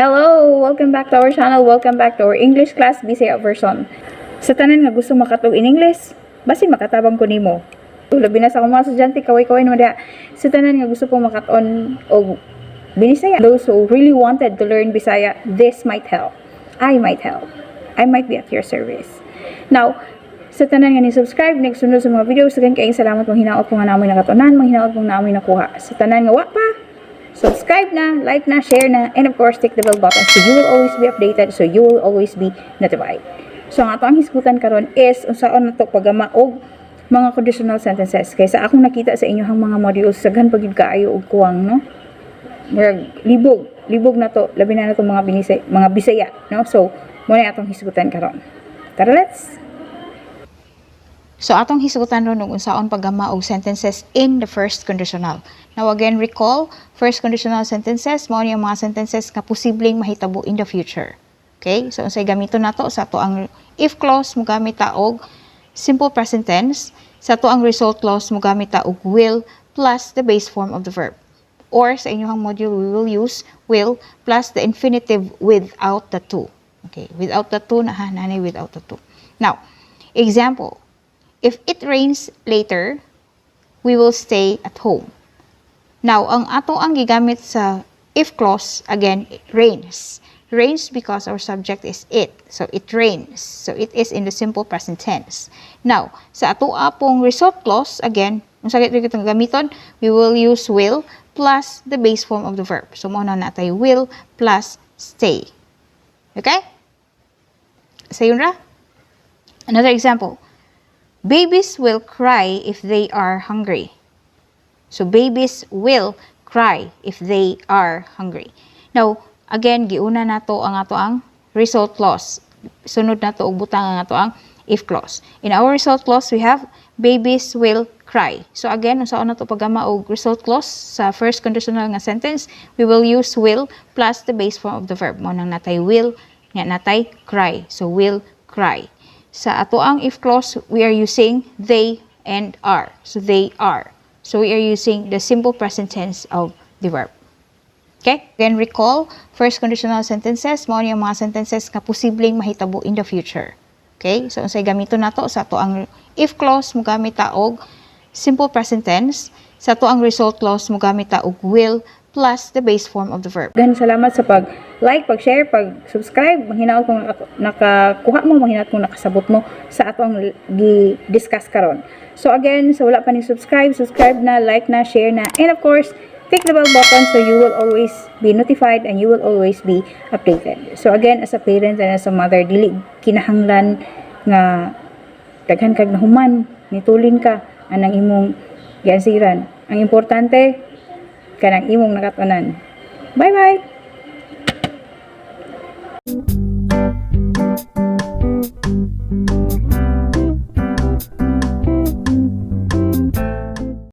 Hello! Welcome back to our channel. Welcome back to our English class Bisaya version. Sa tanan nga gusto makatuk in English, basin makatabang ko nimo. Labi na sa akong mga estudyante, kaway-kaway naman diha. Sa tanan nga gusto pong makat-on og Binisaya. Those who really wanted to learn Bisaya, this might help. I might help. I might be at your service. Now, sa tanan nga ni subscribe, nagsunod sa mga videos, daghan kaayong salamat. Mong hinaot ko nga naa moy nakat-onan, mong hinaot kong naa moy nakuha. Sa tanan nga wa pa, subscribe na, like na, share na, and of course, click the bell button so you will always be updated, so you will always be notified. So, ang ato ang hisgutan karon is unsaon nato paggama og mga conditional sentences. Kay sa akong nakita sa inyong mga modules, daghan pa gyud kaayo og kuwang, no? Murag libog, libog na to, labi na nato mga binisay, mga Bisaya, no? So, mao na atong hisgutan karon. Tara, let's! So atong hisgutan ron og unsaon paggama og sentences in the first conditional. Now again, recall, first conditional sentences mao ni ang mga sentences nga posibleng mahitabo in the future. Okay? So unsay gamiton nato? Sa ato ang if clause, mogamit ta og simple present tense. Sa ato ang result clause, mogamit ta og will plus the base form of the verb. Or sa inyong module, we will use will plus the infinitive without the to. Okay, without the to na ha, nanay without the to. Now, example. If it rains later, we will stay at home. Now, ang ato ang gigamit sa if clause, again, it rains. Rains because our subject is it. So, it rains. So, it is in the simple present tense. Now, sa ato pong result clause, again, unsa gyud itong gamiton, we will use will plus the base form of the verb. So, mao na natay will plus stay. Okay? Sayon ra? Another example. Babies will cry if they are hungry. So babies will cry if they are hungry. Now, again, giuna nato ang ato ang result clause. Sunod nato og butang ang ato ang if clause. In our result clause, we have babies will cry. So again, unsaon nato paggama og result clause sa first conditional nga sentence, we will use will plus the base form of the verb. Mao nang natay will, nga natay cry. So will cry. Sa ato ang if clause, we are using they and are. So they are. So we are using the simple present tense of the verb. Okay? Again, recall, first conditional sentences, mao ni ang mga sentences nga posibleng mahitabo in the future. Okay? So unsay gamiton nato? Sa ato ang if clause, mogamit ta og simple present tense. Sa ato ang result clause, mogamit ta og will plus the base form of the verb. Daghan salamat sa pag like, pag share, pag subscribe. Manghinaot kung nakakuha mo, manghinaot kung nakasabot mo sa ato ang gi-discuss karon. So again, sa wala pa ni subscribe, subscribe na, like na, share na, and of course, click the bell button so you will always be notified and you will always be updated. So again, as a parent and as a mother, dili kinahanglan nga daghan kag nahuman, nitulin ka anang imong giansiran. Ang importante, kanang imong nakat-onan. Bye-bye!